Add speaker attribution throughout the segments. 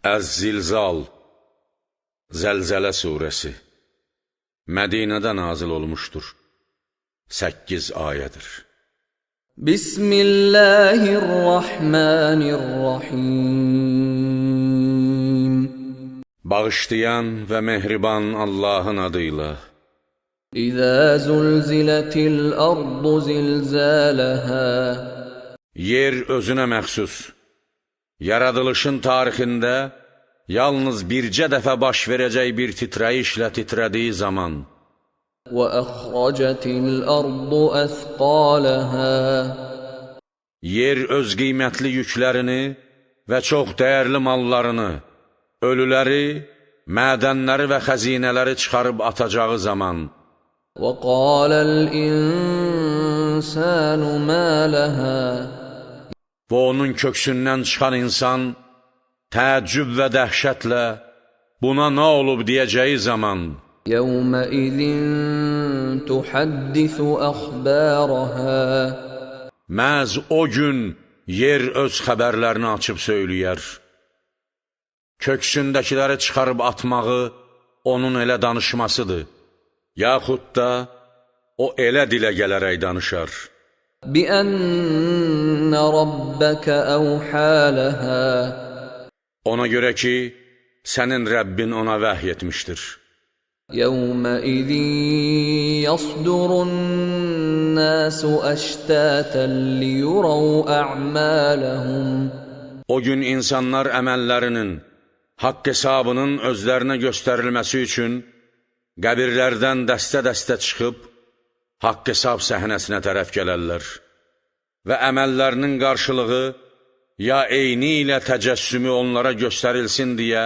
Speaker 1: Əz-Zilzal, Zəlzələ surəsi Mədinədə nazil olmuşdur. 8 ayədir.
Speaker 2: Bismillahirrahmanirrahim.
Speaker 1: Bağışlayan və mehriban Allahın adıyla.
Speaker 2: İzə zulzilətil ardu zilzələhə.
Speaker 1: Yer özünə məxsus, yaradılışın tarixində yalnız bircə dəfə baş verəcək bir titrəyişlə titrədiyi zaman.
Speaker 2: وَأَخْرَجَتِ الْأَرْضُ أَثْقَالَهَا.
Speaker 1: Yer öz qiymətli yüklərini və çox dəyərli mallarını, ölüləri, mədənləri və xəzinələri çıxarıb atacağı zaman.
Speaker 2: وَقَالَ الْإِنسَانُ مَا لَهَا.
Speaker 1: Və onun köksündən çıxan insan təəccüb və dəhşətlə buna nə olub deyəcəyi zaman.
Speaker 2: يَوْمَئِذٍ تُحَدِّثُ أَخْبَارَهَا.
Speaker 1: Məhz o gün yer öz xəbərlərini açıb söyləyər. Köksündəkiləri çıxarıb atmağı onun elə danışmasıdır. Yaxud da o elə dilə gələrək danışar.
Speaker 2: بِأَنَّ رَبَّكَ أَوْحَى لَهَا.
Speaker 1: Ona görə ki, sənin Rəbbin ona vəhy etmişdir.
Speaker 2: يَوْمَئِذٍ يَصْدُرُ النَّاسُ أَشْتَاتًا لِيُرَوْا أَعْمَالَهُمْ.
Speaker 1: O gün insanlar əməllərinin, haqq hesabının özlərinə göstərilməsi üçün qəbirlərdən dəstə-dəstə çıxıb, haqq hesab səhnəsinə tərəf gələrlər və əməllərinin qarşılığı ya eyni ilə təcəssümü onlara göstərilsin deyə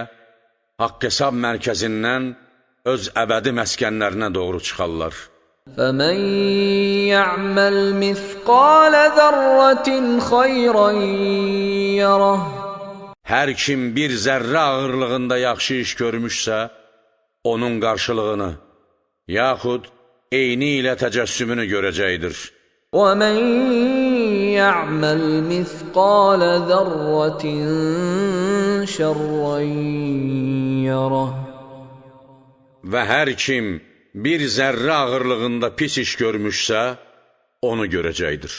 Speaker 1: haqq hesab mərkəzindən öz əbədi məskənlərinə doğru çıxarlar.
Speaker 2: فَمَنْ يَعْمَلْ مِثْقَالَ ذَرَّةٍ خَيْرًا يَرَهُ.
Speaker 1: Hər kim bir zərrə ağırlığında yaxşı iş görmüşsə, onun qarşılığını, yaxud eyni ilə təcəssümünü görəcəkdir.
Speaker 2: وَمَنْ يَعْمَلْ مِثْقَالَ ذَرَّةٍ شَرًّا يَرَهُ.
Speaker 1: Və hər kim bir zərrə ağırlığında pis iş görmüşsə, onu görəcəkdir.